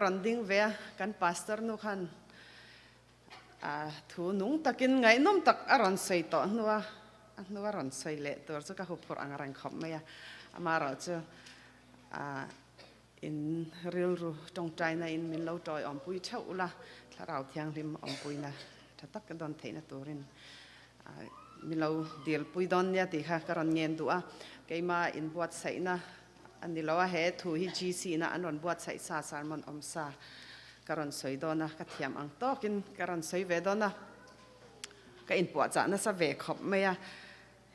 Rawn ding ve a, kan pastor nu khan thu nung takin ngaihnawm tak a rawn sawi tawh hnu a, a hnu a rawn sawi leh tur chu ka huphurh ang reng khawp mai a, amaherawh chu in rilru tawngtaina in min lo tawi awmpui theuh ula, thlarau thianghlim awmpuina tha tak ka dawn theihna turin min lo dilpui dawn nia tih kha ka rawn ngen duh a, keimah inbuatsaihna A ni lo a, he thu hi GC na an rawn buatsaih sa sermon awm sa ka rawn sawi dawn a, ka thiam ang tawkin ka rawn sawi ve dawn a, ka inpuahchah nasa ve khawp mai a,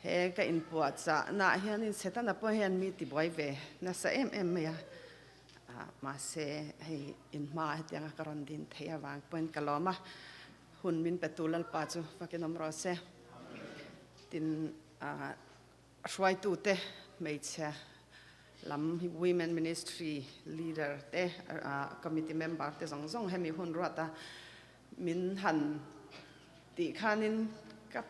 he ka inpuahchah naah hianin Setana pawh hian mi tibuai ve nasa em em mai a, mahse hei inhma hetianga ka rawn din theih avang pawhin ka lawm a, hun min petu Lalpa chu fakin awm rawh se. Tin, Hruaitute, hmeichhe lam Women Ministry Leader te, Committee Member te zawng zawng hemi hun ruata min han tih khanin ka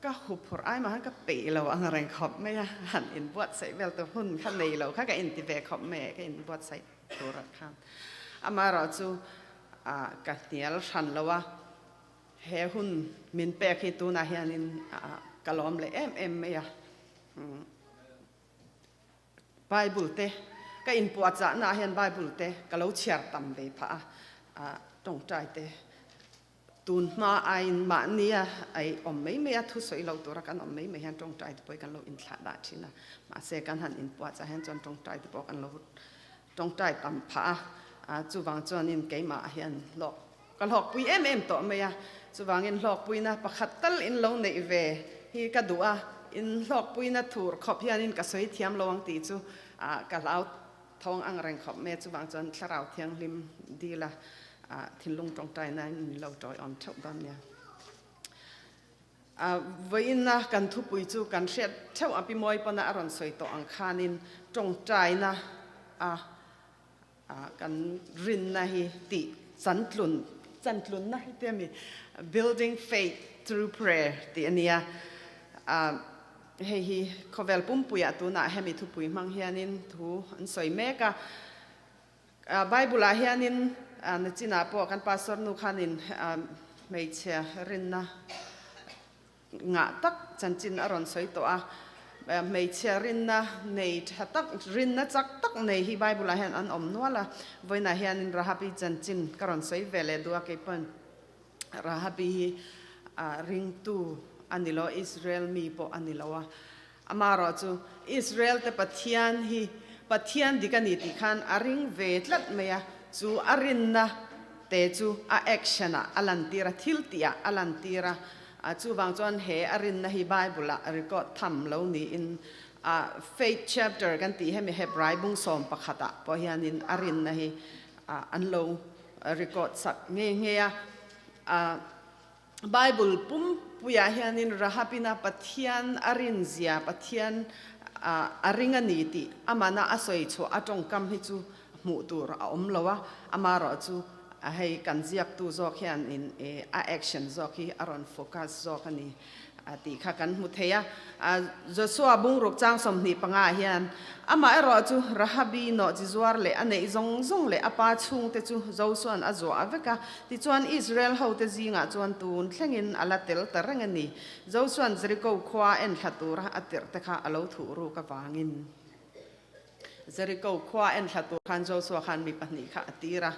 ka huphurh ai mah khan ka peih lo ang reng khawp mai a, han inbuatsaih vel tur hun kha nei lo kha ka inti ve khawp mai e, ka inbuatsaih turah khan. Amaherawhchu ka hnial hran lo a. He hun min pek hi tunah hianin ka lawm leh em em mai a. Bible te ka inpuahchahnaah hian Bible te ka lo chhiar tam ve phah a, tawngtai te tun hma aiin mahnia ei awm mai mai a, thusawi lo tura kan awm mai mai hian tawngtai te pawh hi kan lo inthlah dah thin a, mahse kan han inpuahchah hian chuan tawngtai te pawh kan lo tawngtai tam phah a, chuvang chuanin keimah hian hlawk Ka hlawkpui em em tawh mai a, chuvangin hlawkpuina pakhat tal in lo neih ve hi ka duh a, in hlawkpuina thur khawp hianin ka sawi thiam lo ang tih chu ka hlau thawng ang reng khawp mai a, chuvang chuan Thlarau Thianghlim dila thinlung tawngtaina in min lo tawiawm theuh dawn nia. Vawiinna kan thupui chu kan hriat theuh a, Pi Mawi pawna a rawn sawi tawh ang khanin tawngtaina a Kan rinna hi tih chantlun, chantlunna hi te ami, building faith through prayer tih a nia. Hei hi khawvel pumpuiah tunah hemi thupui hmang hianin thu an sawi mek a. Bible-ah hianin nachinah pawh kan pastor nu khanin hmeichhe rinna Ngah tak chanchin a rawn sawi tawh a, hmeichhia rinna nei tha tak, rinna chak tak nei hi Bible-ah hian an awm nual a. Vawiinah hianin Rahabi chanchin ka rawn sawi ve leh duh a, keipawn Rahabi hi ringtu a ni lo, Israel mi pawh a ni lo a. Amaherawh chu Israel te Pathian hi Pathian dik a ni tih khan a ring ve tlat mai a, chu a rinna te chu a action ah a lantir a, thil tih ah a lantir a, chuvang chuan he a rinna hi Bible ah record tham lo niin a faith chapter kan tih hemi Hebrai bung 11 ah pawh hianin a rinna hi an lo record sak nghe nghe a. Bible pumpuiah hianin Rahabina Pathian a rinzia, Pathian a ring a ni tih amana a sawi chhuah a tawngkam hi chu hmuh tur a awm lo a, amaherawh chu hei kan ziaktu zawk hianin a action zawk hi a rawn focus zawk a ni tih kha kan hmu thei a. Joshua bungruk chang 25 ah hian, Amaherawh chu Rahabi nawhchi zuar leh a neih zawng zawng leh a pa chhungte chu Josua'n a zuah vek a, tichuan Israel hote zingah chuan tun thlengin a la tel ta reng a ni. Josua'n Jeriko khua enthla tura a tirh te kha a lo thuh ruk avangin. Jeriko khua enthla tur khan Josua khan mi pahnih kha a tir a.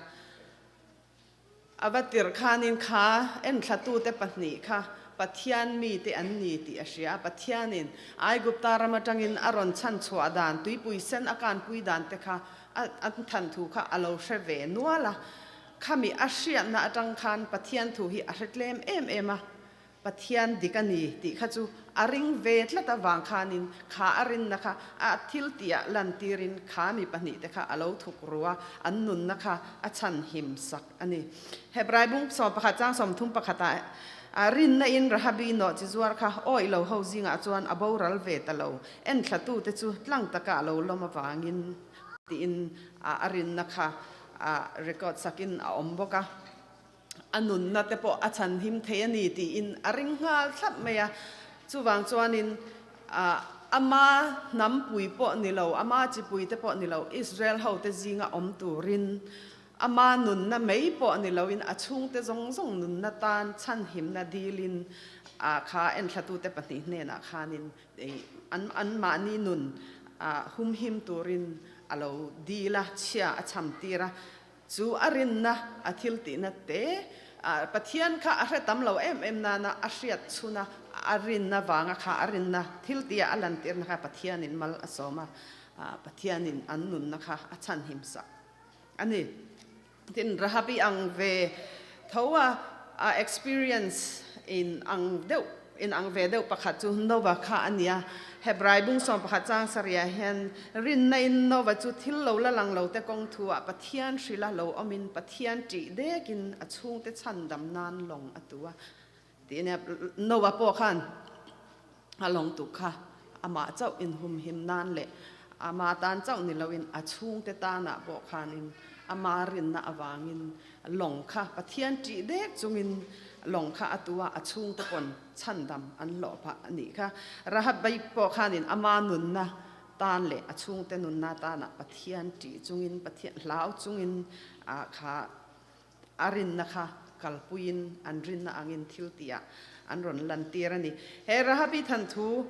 A va tirh khanin kha enthlatute pahnih kha Pathian mite an ni tih a hria a. Pathianin Aigupta ram atangin a rawn chhan chhuah dan, tuipui sen a kanpui dan te kha a than thu kha a lo hre ve nual a. Khami a hriatna atang khan Pathian thu hi a hre tlem em em a. Pathian dik a ni tih kha chu a ring ve tlat avang khanin kha a rinna kha a thil tihah lantirin kha mi pahnihte kha a lo thuk ru a, an nunna kha a chhan him sak a ni. Hebrai bung 11 chang 30 pakhatah a rinna in Rahabi nawh chi zuar kha awih lo ho zingah chuan a boral ve ta lo, enthlatute chu tlang taka a lo lawm avangin tiin a rinna kha a record sakin a awm bawk a. A nunna te pawh a chhanhim thei a ni tiin a ring nghal thlap mai a. Chuvang chuanin ama hnampui pawh ni lo, ama chipui te pawh ni lo, Israel hote zinga awm turin Ama nunna mai pawh ni loin a chhungte zawng zawng nunna tan chhanhimna dilin a kha enthlatute pahnih hnenah khanin an anmahni nun humhim turin a lo dil a, chhia a cham tir a. Chu a rinna a thiltihna te Pathian kha a hre tam lo em em nana a hriat chhun a, a rinna vanga kha a rinna thiltihah a lantirna kha Pathianin mal a sawm a, Pathianin an nunna kha a chhanhim sak a ni. Tin, Rahabi ang ve tho a, a experience in ang deuh, in ang ve deuh pakhat chu Nova kha a ni a. Hebrai bung 11 chang sarih ah hian rinna in Nova chu thil lo la lang lo te kawng thu ah Pathian hrila lo awmin Pathian ṭih dekin a chhungte chhandam nan lawng a tu a tih a nia. Nova pawh khan a lawng tuk kha amah chauh inhumhim nan leh ama tan chauh ni loin a chhungte tanah pawh khanin ama rinna avangin lawng kha Pathian ṭih dek chungin lawng kha a tu a, a chhungte pawn chhandam an hlawh phah a nih kha. Rahabai pawh khanin ama nunna tan leh a chhungte nunna tanah Pathian ṭih chungin Pathian hlau chungin kha a rinna kha kalpuiin an rinna angin thil tihah an rawn lantir a ni. He Rahabi thanthu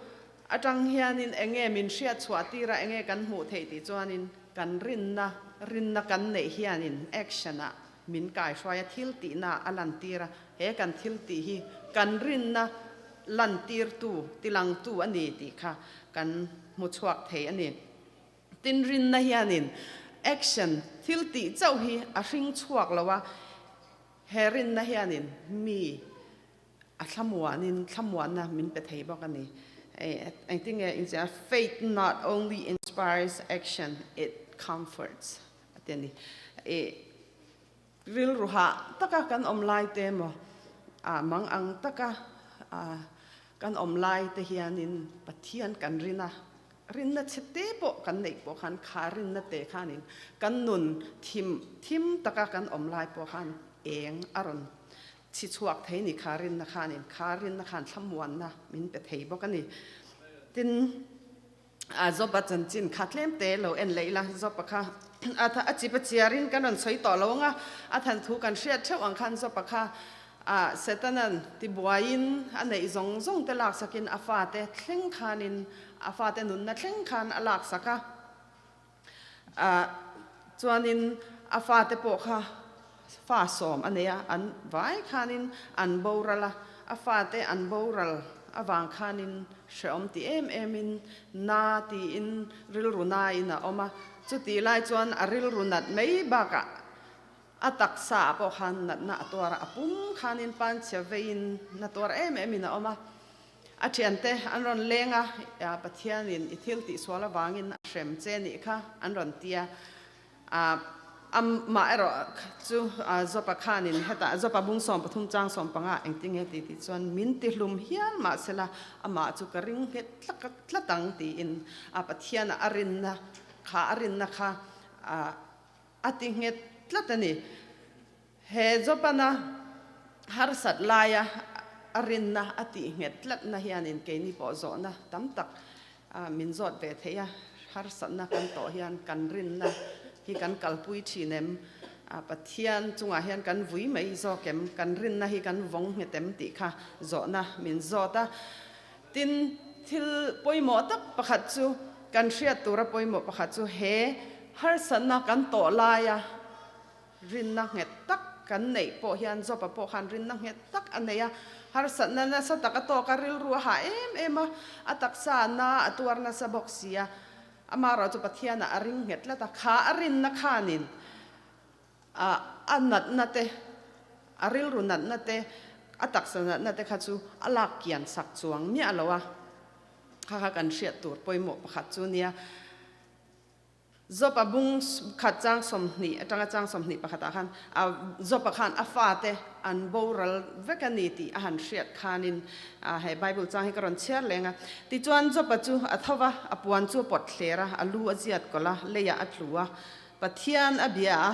atang hianin enge min hriat chhuah tir a, enge kan hmuh theih tih chuanin kan rinna, rinna kan neih hianin action-ah min kaihruai a, thil tihnaah a lantir a. He kan thil tih hi kan rinna lantirtu, tilangtu a ni tih kha kan hmu chhuak thei a ni. Tin, rinna hianin action, thil tih chauh hi a hring chhuak lo a, he rinna hianin mi a thlamuanin thlamuanna min pe thei bawk a ni. Engtin nge inchhia, Faith not only inspires action, it comforts a ti a ni. Rilru hah taka kan awm lai te emaw, mang ang taka kan awm lai te hianin Pathian kan rin a, rinna chhe te pawh kan neih pawh khan kha rinna te khanin kan nun thim thim taka kan awm lai pawh khan eng a rawn chhi chhuak thei ni kha rinna khanin kha rinna khan thlamuanna min pe thei bawk a ni. Tin. A Job-a chanchin kha tlem te lo en leh ila, Job-a kha a chip a chiarin kan rawn sawi tawh lo ang a, a than thu kan hriat theuh ang khan Job-a kha Setana'n tibuaiin a neih zawng zawng te laksakin a fate thleng khanin a fate nunna thleng khan a laksak a, chuanin a fate pawh kha fa sawm a nei a, an vai khanin an boral a, a fate an boral avang khanin hrehawm ti em emin na tiin rilru nain a awm a, chutih lai chuan a rilru nat mai bakah a taksa ah pawh khan natna a tuar a, a pum khanin panchhia veiin na tuar em emin a awm a, a thiante an rawn leng a, Pathianin i thil tihsual avangin a hrem che nih kha an rawn ti a. Amah erawh chu Jopa khanin hetah Jopa bung 13 chang 15 engtinge ti tih chuan min tihlum hial mahsela amah chu ka ring nghet tlat ang tiin a Pathiana a rinna kha a rinna kha a ti nghet tlat a ni. He Jopana harsat laia a rinna a tih nghet tlatna hianin keini pawh zawhna tam tak min zawt ve thei a, harsatna kan tawh hian kan rinna hi kan kalpui thin em? Pathian chungah hian kan vui mai zawk em? Kan rinna hi kan vawng nghet em tih kha zawhna min zawt a. Tin, thil pawimawh tak pakhat chu kan hriat tura pawimawh pakhat chu he harsatna kan tawh laia Rinna nghet tak kan neih pawh hian Job-a pawh khan rinna nghet tak a nei a, harsatna nasa tak a tawk a, rilru a hah em em a, a taksa na a tuar nasa bawk si a, amaherawh chu Pathianah a ring nghet tlat a, kha a rinna khanin a a natna te, a rilru natna te, a taksa natna te kha chu a lak kian sak chuang miah lo a, kha kha kan hriat tur pawimawh pakhat chu nia. Job-a bung khat chang 20 atanga chang 21 ah khan Job-a khan a fate an boral vek a ni tih a han hriat khanin he Bible chang hi ka rawn chhiar leng a. Tichuan Job-a chu a tho va, a puan chu a pawt thler a, a lu a ziat kawlh a, leiah a tlu a, Pathian a bia a,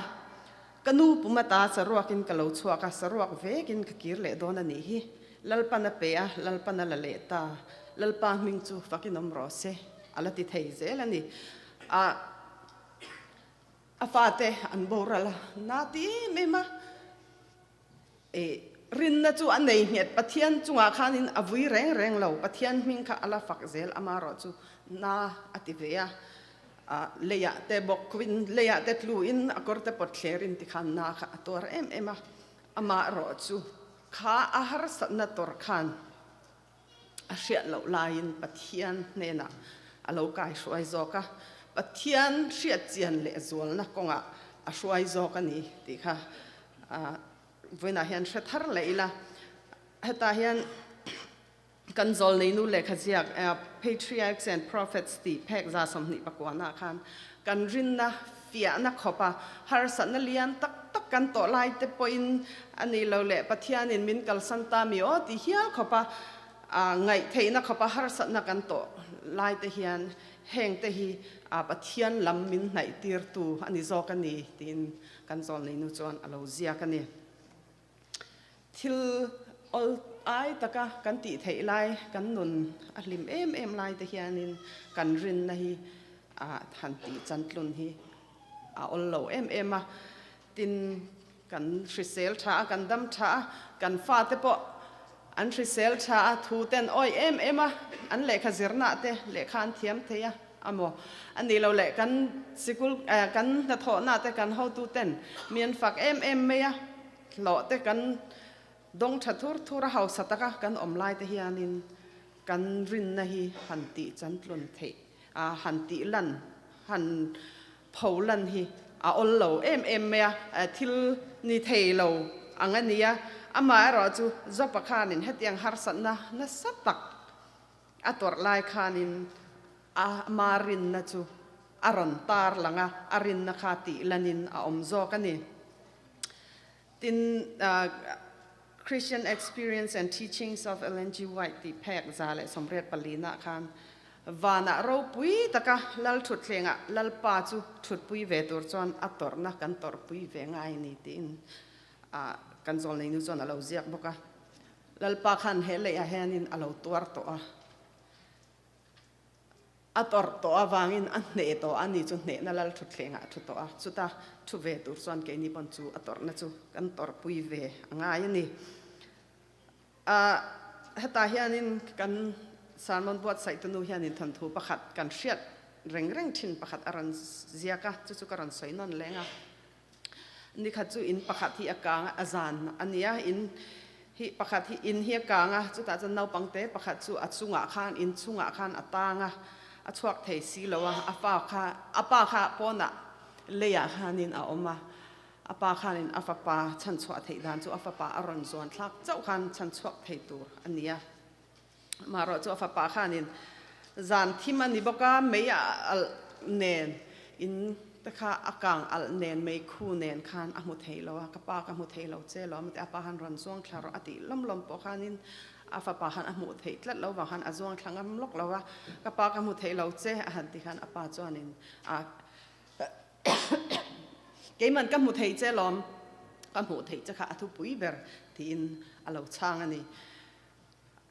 Ka nu pum ata saruakin ka lo chhuak a, saruak vekin ka kir leh dawn a nih hi. Lalpan a pe a, Lalpan a la leh ta. Lalpa hming chu fakin awm rawh se, a la ti thei zel a ni. A. A fate an boral a, na ti em em a. E rinna chu a nei nghet, Pathian chungah khanin a vui reng reng lo, Pathian hming kha a la fak zel amarawh chu na a ti ve a. Leiah te bawk khuin, leiah te tluin a kawr te pawt thlerin tikhan na kha a tuar em em a. Amarawh chu kha a harsatna tawr khan a hriat loh laiin Pathian hnenah a lo kaihruai zawk a, Pathian hriatchian leh zualna kawngah a hruai zawk a ni tih kha vawiinah hian hre thar leh ila. Hetah hian kan zawlneinu lehkha ziak Patriarchs and Prophets tih phek 29 ah khan kan rinna fiahna khawpa harsatna lian tak tak kan tawh lai te pawhin a nih lo leh Pathianin min kalsan ta mi aw tih hial khawpa ngaih theihna khawpa harsatna kan tawh lai te hian heng te hi Pathian lam min hnaih tirtu a ni zawk a ni tiin kan zawlneinu chuan a lo ziak a ni. Thil awl ai taka kan tih theih lai, kan nun a hlim em em lai te hianin kan rinna hi han tih chantlun hi a awl lo em em a. Tin, kan hrisel tha a, kan dam tha a, kan fate pawh an hrisel tha a, thu ten awih em em a, an lehkha zirna te lehkha an thiam thei a. A maw? A nih lo leh kan sikul kan hnathawhna te kan hotu ten mi an fak em em mai a, hlawh te kan dawng tha thur thur a, hausa taka kan awm lai te hianin kan rinna hi han tih chantlun theih a, han tih lan, han pho lan hi a awl lo em em mai a, thil ni thei lo ang a ni a. Amaherawh chu Jopa khanin hetiang harsatna nasa tak A tawrh lai khanin a ma rinna chu a rawn tar lang a, a rinna kha tih lanin a awm zawk a ni. Tin, Christian Experience and Teachings of Ellen G. White tih phek 184 nah khan vanah ropui taka lal thutthlengah Lalpa chu thutpui ve tur chuan a tawrhna kan tawrhpui ve ngai a ni tiin kan zawlneinu chuan a lo ziak bawk a. Lalpa khan he leiah hianin a lo tuar tawh a, a tawrh tawh avangin a hneh tawh a ni chu hnehna lal thutthlengah a thu tawh a, chuta thu ve tur chuan keini pawn chu a tawrhna chu kan tawrhpui ve a ngai a ni. Hetah hianin kan sermon buatsaih tunu hianin thawnthu pakhat kan hriat reng reng thin pakhat a rawn ziak a, chu chu ka rawn sawi nawn leng a. Nikhat chu in pakhat hi a kang a, a zan a nia, in hi pakhat hi in hi a kang a, chutah chuan naupang te pakhat chu a chungah khan in chungah khan a tang a, a chhuak thei si lo a, a pa kha a pa kha pawnah leiah khanin a awm a, a pa khanin a fapa chhanchhuah theih dan chu a fapa a rawn zuan thlak chauh khan chhanchhuak thei tur a ni a. Amaherawh chu a fapa khanin zan thim a ni bawk a, mei a alh nen in te kha a kang alh nen mei khu nen khan a hmu thei lo a, ka pa ka hmu thei lo che lo a, a pa khan rawn zuang thla rawh a tih lawm lawm pawh khanin a fapa khan a hmuh theih tlat lo vang khan a zuang thla ngam lawk lo a, ka pa ka hmu thei lo che a han ti khan a pa chuanin a Keiman ka hmu thei che lawm, ka hmuh theih che kha a thupui ber tiin a lo chhang a ni.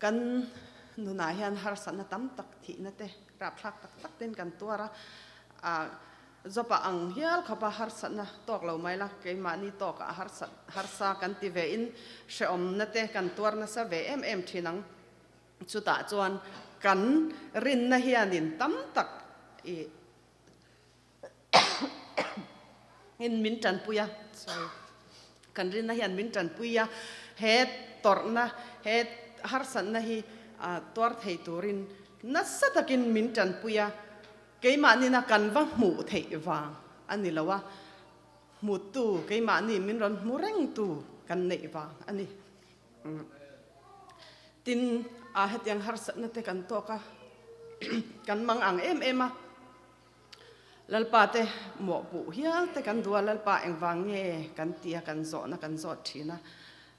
Kan nunah hian harsatna tam tak thihna te rapthlak tak tak ten kan tuar a, ah Jopa ang hial khawpa harsatna tawk lo mai la, keimahni tawkah harsat harsa kan ti ve in hrehawmna te kan tuar nasa ve em em thin ang. Chutah chuan kan rinna hianin tam tak ih in min tanpui a, sorry, kan rinna hian min tanpui a, he tawrhna, he harsatna hi tuar thei turin nasa takin min tanpui a, keimahni-na kan va hmuh theih vang a ni lo a, hmutu keimahni min rawn hmu rengtu kan neih vang a ni. Tin, a hetiang harsatna te kan tawk a, kan mang ang em em a, Lalpa te mawhpuh hial te kan duh a, Lalpa engvang nge kan ti a, kan zawhna kan zawt thin a,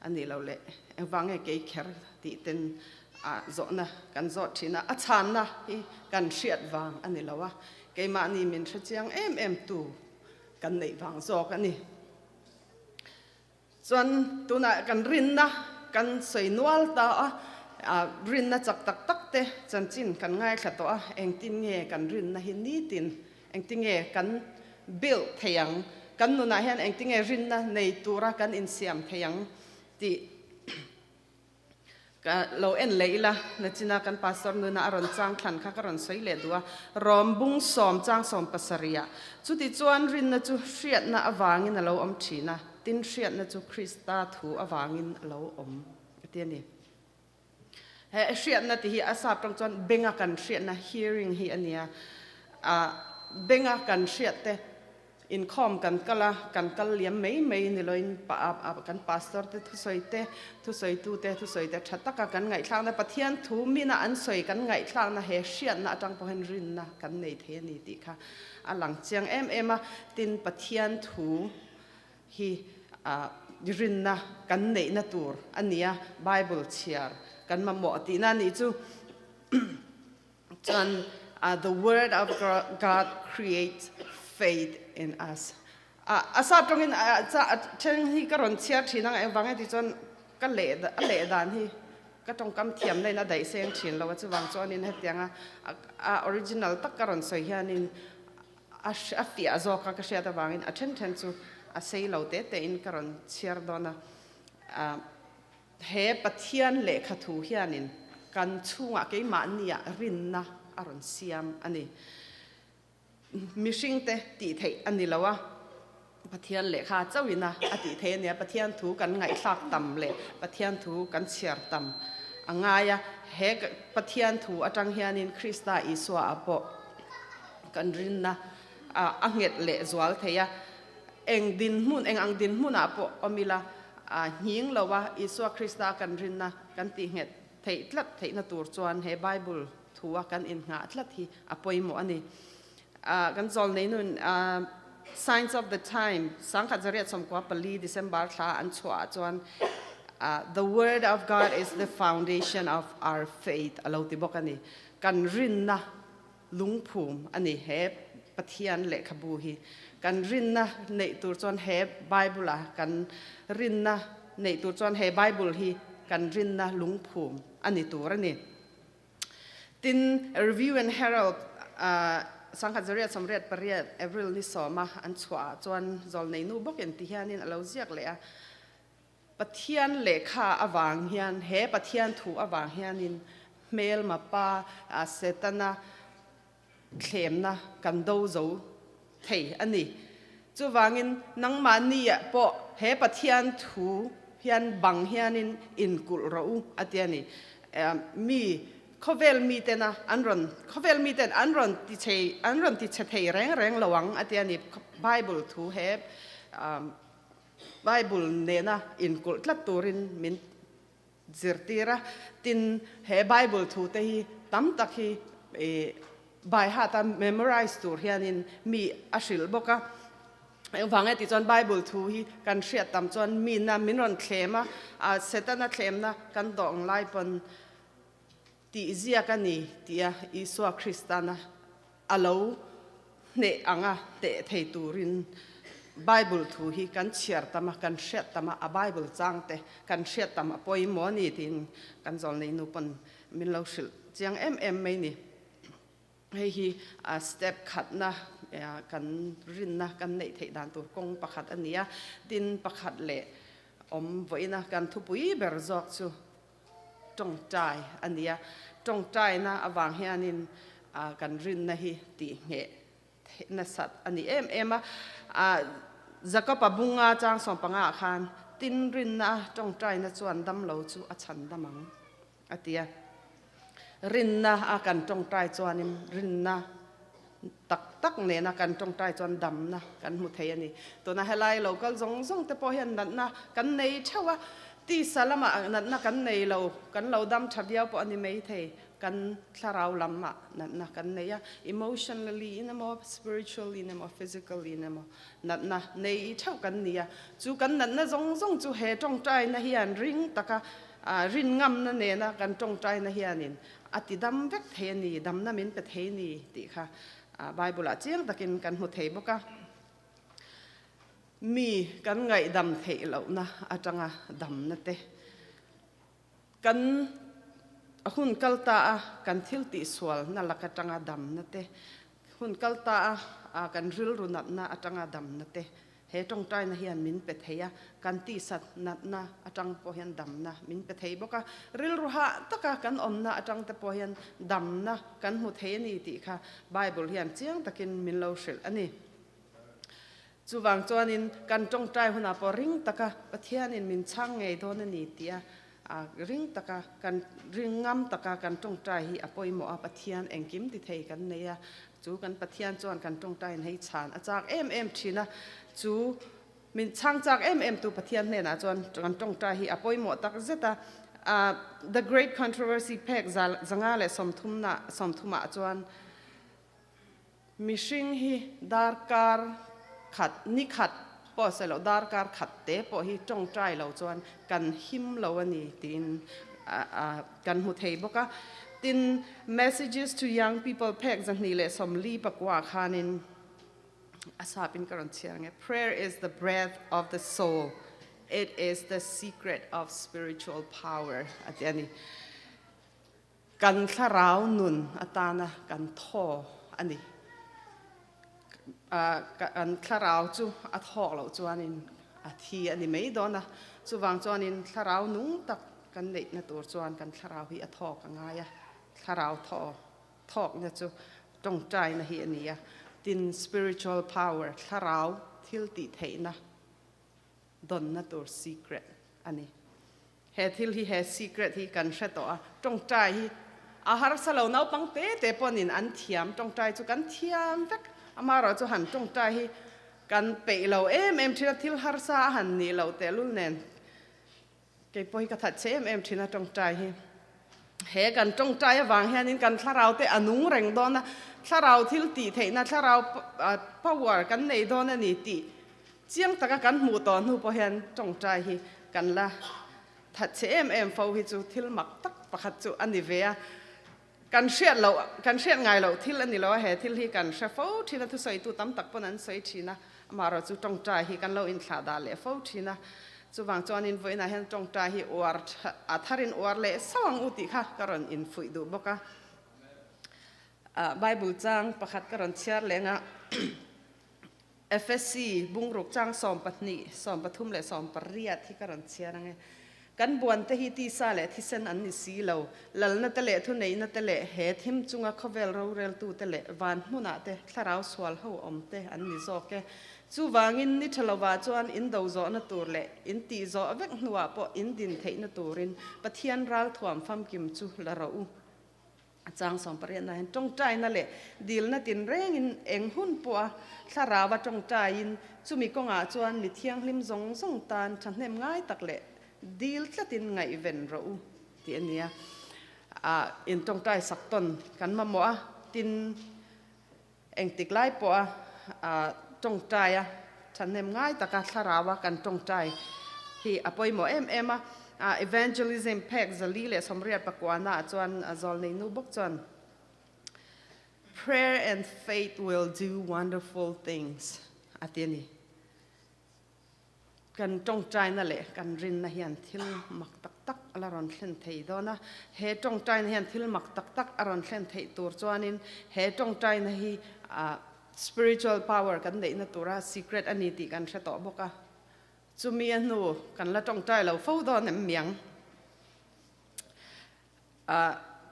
a nih loh leh engvang nge kei kher tih ten zawhna kan zawt thin a, a chhanna hi kan hriat vang a ni lo a, keimahni min hrechiang em em tu kan neih vang zawk a ni. Chuan tunah kan rinna kan sawi nual ta a, rinna chak tak tak te chanchin kan ngaithla tawh a, engtin nge kan rinna hi nitin, engtin nge kan. build theih ang, kan nunah hian engtinge rinna nei tura kan insiam theih ang tih Ka lo en leh ila, nachina kan pastor nuna a rawn chang thlan kha ka rawn sawi leh duh a, Rom bung sawm chang 17 ah. Chuti chuan rinna chu hriatna avangin a lo awm thin a, tin hriatna chu Krista thu avangin a lo awm a ti a ni. He hriatna tih hi a sap tawng chuan benga kan hriatna, hearing, hi a ni a, benga kan hriat te Inkhawm kan kal a, kan kal liam mai mai ni loin kan pastor te thusawi te, thusawitu te thusawi te tha taka kan ngaihthlakna, Pathian thu mina an sawi kan ngaihthlakna he hriatna atang pawh hian rinna kan nei thei a ni tih kha a lang chiang em em a. Tin, Pathian thu hi rinna kan neihna tur a ni a, Bible chhiar kan mamawh tihna a nih chu. Chuan the word of God creates faith in us. A sap tawngin then hi ka rawn chhiar thin ang engvang e ti chuan ka leh a leh dan hi ka tawngkam thiam na in a daih seng thin lo a chuvang chuanin hetianga a original tak ka rawn sawi hianin a fiah zawk a ka hriat avangin a then then chu a sei lo te te in ka rawn chhiar dawn a. He Pathian lehkha thu hianin kan chhungah keimahniah rinna a rawn siam a ni. Mihringte tih theih a ni lo a, Pathian lehkha chauhina a tih theih a nia. Pathian thu kan ngaihthlak tam leh Pathian thu kan chhiar tam a ngai a. He Pathian thu atang hianin Krista Isua ah pawh kan rinna a nghet leh zual thei a. Eng dinhmun, eng ang dinhmunah pawh awm ila, nghing lo a Isua Krista kan rinna kan tihnghet theih tlat theihna tur chuan he Bible thu a kan innghah tlat hi a pawimawh a ni. Kan zawlnei nun Signs of the Time, 1994 December thla an chhuah ah chuan The Word of God is the foundation of our faith a lo ti bawk a ni. Kan rinna lungphum a ni. He Pathian lehkhabu hi kan rinna neih tur chuan he Bible a kan rinna neih tur chuan he Bible hi kan rinna lungphum a ni tur a ni. Tin, Review and Herald 1988 April ni sawma an chhuah ah chuan zawlnei nu bawkin ti hianin a lo ziak leh a, Pathian lehkha avang hian, he Pathian thu avang hianin hmelma pa Setana thlemna kan do zo thei a ni. Chuvangin nangmahni pawh he Pathian thu hian bang hianin inkulh rawh u a ti a ni. Mi khawvel mitena an rawn khawvel miten an rawn ti chei an rawn ti chhe thei reng reng lo ang a ti a ni. Bible thu he Bible nena inkulh tlat turin min zirtir a, tin he Bible thute hi tam tak hi by heart a memorize tur hianin mi a hrilh bawk a. Engvang e tih chuan Bible thu hi kan hriat tam chuan mina min rawn thlem a, Setana thlemna kan dawng lai pawn tih ziak a ni tia Isua Kristana a lo hneh ang a, hneh thei turin Bible thu hi kan chhiar tam a, kan hriat tam a, a Bible chang te kan hriat tam a pawimawh a ni tiin kan zawlnei nu pawn min lo hrilh chiang em em mai ni. Hei hi step khatna kan rinna kan neih theih dan tur kawng pakhat a ni a, tin pakhat leh awm vawiina kan thupui ber zawk chu tawngtai a ni a, tawngtaina avang hianin kan rinna hi tihngheh nasat a ni em em a. Jakob-a bunga chang 15 ah khan tin rinna tawngtaina chuan damlo chu a chhan dam ang a ti a. Rinna a kan tawngtai chuanin rinna tak tak nena kan tawngtai chuan damna kan hmu thei a ni. Tuna helai lo kal zawng zawng te pawh hian natna kan nei theuh a, tisa lamah natna kan nei lo, kan lo dam tha viau pawh a ni mai thei, kan thlarau lamah natna kan nei a, emotionally in emaw, spiritually in emaw, physically in emaw natna nei theuh kan ni a. Chu kan natna zawng zawng chu he tawngtaina hian ring taka rin ngamna nena kan tawngtaina hianin A ti dam vek thei a ni, damna min pe thei ni tih kha Bible ah chiang takin kan hmu thei bawk a. Mi kan ngaihdam theih lohna atanga damna te, kan hun kal ta a kan thil tihsualna lak atanga damna te, Hun kal ta a kan rilru natna atanga damna te he tawngtaina hian min pe thei a, kan tisat natna atang pawh hian damna min pe thei bawk a, rilru hah taka kan awmna atang te pawh hian damna kan hmu thei a ni tih kha Bible hian chiang takin min lo hrilh a ni. Chuvang chuanin kan tawngtai hunah pawh ring taka Pathianin min chhang ngei dawn a ni tia ring taka kan ring ngam taka kan tawngtai hi a pawimawh a, Pathian engkim ti thei kan nei a, chu kan Pathian chuan kan tawngtaiin hei chhan a chak em em thin a, chu min chhang chak em em tu Pathian hnenah chuan kan tawngtai hi a pawimawh tak zet a. The Great Controversy phek zanga leh sawmthumna sawmthumah chuan Mihring hi darkar khat, ni khat pawh sawi loh darkar khat te pawh hi tawngtai lo chuan kan him lo a ni tiin kan hmu thei bawk a. Tin, Messages to Young People phek 249 khanin a sapin ka rawn chhiar ang e, Prayer is the breath of the soul, it is the secret of spiritual power a ti a ni. Kan thlarau nun atana kan thaw a ni. Kan thlarau chu a thawk loh chuanin a thi a ni mai dawn a. Chuvang chuanin thlarau nung tak kan neihna tur chuan kan thlarau hi a thawk a ngai a. Thlarau thaw thawkna chu tawngtaina hi a ni a. Tin, spiritual power, thlarau thil tih theihna dawnna tur secret a ni. He thil hi, he secret hi kan hre tawh a, tawngtai hi a harsa lo, naupang te te pawnin an thiam, tawngtai chu kan thiam vek, amaherawh chu han tawngtai hi kan peih lo em em thin a, thil harsa a han nih loh tehlul nen kei pawh hi ka that che em em thin a tawngtai hi. He kan tawngtai avang hianin kan thlarau te a nung reng dawn a, thlarau thil tih theihna, thlarau power kan nei dawn a ni tih Chiang taka kan hmuh tawh hnu pawh hian tawngtai hi kan la that chhe em em fo hi chu thil mak tak pakhat chu a ni ve a. Kan hriat loh, kan hriat ngai loh thil a ni lo a, he thil hi kan hre fo thin a, thusawitu tam tak pawn an sawi thin a, amaherawhchu tawngtai hi kan lo inthlah dah leh fo thin a. Chuvang chuanin vawiinah hian tawngtai hi uar a tharin uar leh sauh ang u tih kha ka rawn infuih duh bawk a. Bible chang pakhat ka rawn chhiar leng a. FSC, Bungruk chang 12, 13 leh 18 hi ka rawn chhiar ang e. Kan buan te hi tisa leh thisen an ni si lo. Lalna te leh thuneihna te leh he thim chunga khawvel roreltu te leh van hmunah te thlarau sual ho awm te an ni zawk e. Chuvangin ni tha lovah chuan in do zawhna tur leh in tih zawh vek hnuah pawh in din theihna turin Pathian ralthuam famkim chu la rawh u. A chang 18 ah hian tawngtaina leh dilna tinrengin eng hun pawha thlarau a tawngtaiin chumi kawngah chuan mi thianghlim zawng zawng tan thahnem ngai tak leh dil tlatin ngaihven rawh u tih a ni a. In tawngtai sak tawn kan mamawh a, tin engtik lai pawha tawngtai a thahnem ngai taka thlarau a kan tawngtai hi a pawimawh em em a. Evangelism phek 489 ah chuan zawlnei nu bawk chuan Prayer and faith will do wonderful things a ti a ni. Kan tawngtaina leh kan rinna hian thil mak tak tak a la rawn thlen thei dawn a. He tawngtaina hian thil mak tak tak a rawn thlen theih tur chuanin he tawngtaina hi spiritual power kan neihna tura secret a ni tih kan hre tawh bawk a. Chumi a hnu kan la tawngtai lo fo dawn em miang.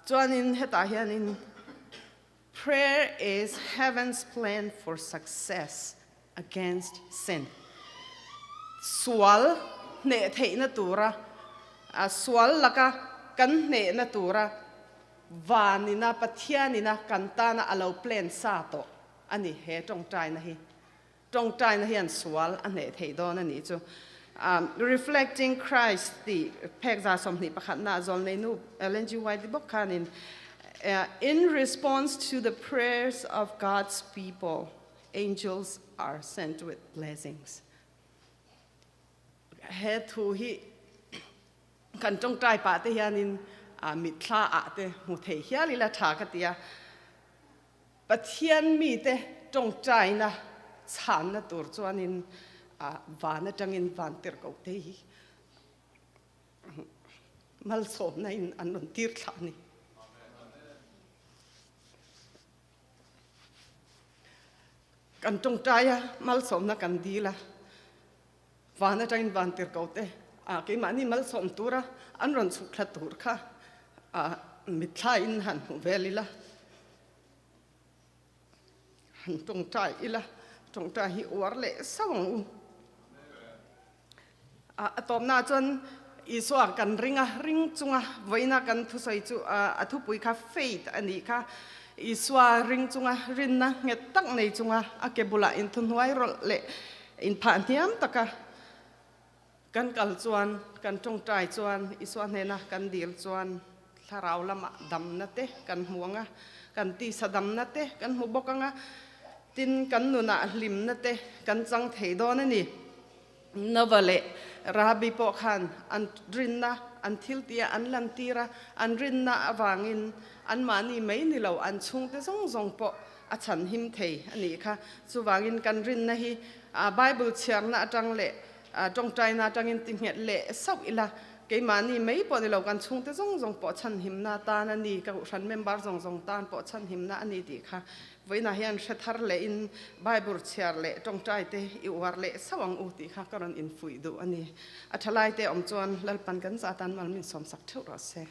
Chuanin hetah hianin Prayer is heaven's plan for success against sin. Sual hneh theihna tura, sual laka kan hnehna tura vanina Pathianina kan tana a lo plan sa tawh a ni he tawngtaina hi. Tawngtaina hian sual a hneh theih dawn a nih chu. Reflecting Christ tih phek 21 na zawlnei nu Ellen G. White bawk khanin In response to the prayers of God's people, angels are sent with blessings. He thu hi kan tawngtai pah te hianin mitthla ah te hmu thei hial ila tha ka ti a. Pathian mite tawngtaina chhanna tur chuanin van atangin van tirhkoh te hi malsawmna in an rawn tir thlah a ni. Kan tawngtai a, malsawmna kan dil a, van atangin van tirhko te keimahni malsawm tura an rawn chhuk thla tur kha mitthlaiin han hmu vel ila, han tawngtai ila, tawngtai hi uar leh sauh ang u. A tawpnaah chuan Isua kan ring a, ring chunga vawiina kan thusawi chu a thupui kha faith a nih kha. Isua ring chunga rinna nghet tak nei chunga a ke bulah inthuhnuai rawlh leh inphah hniam taka kan kal chuan, kan tawngtai chuan, Isua hnena kan dil chuan thlarau lamah damna te kan hmu ang a, kan tisa damna te kan hmu bawk ang a, tin kan nunah hlimna te kan chang thei dawn a ni. Nova leh Rahabi pawh khan an rinna an thil tia an lantir a, an rinna avangin anmahni mai ni lo an chhungte zawng zawng pawh a chhan him thei a nih kha. Chuvangin kan rinna hi Bible chhiarna atang leh tawngtaina atangin ti nghet leh sauh ila, keimahni mai pawh ni lo kan chhungte zawng zawng pawh chhan himna tan a ni, ka hran member zawng zawng tan pawh chhan himna a ni tih kha Vawiinah hian hre thar lehin Bible chhiar leh tawngtai te i uar leh sauh ang u tih kha ka rawn infuih duh a ni. A thalai te awm chuan Lalpan kan zah atan mal min sawmsak theuh rawh se.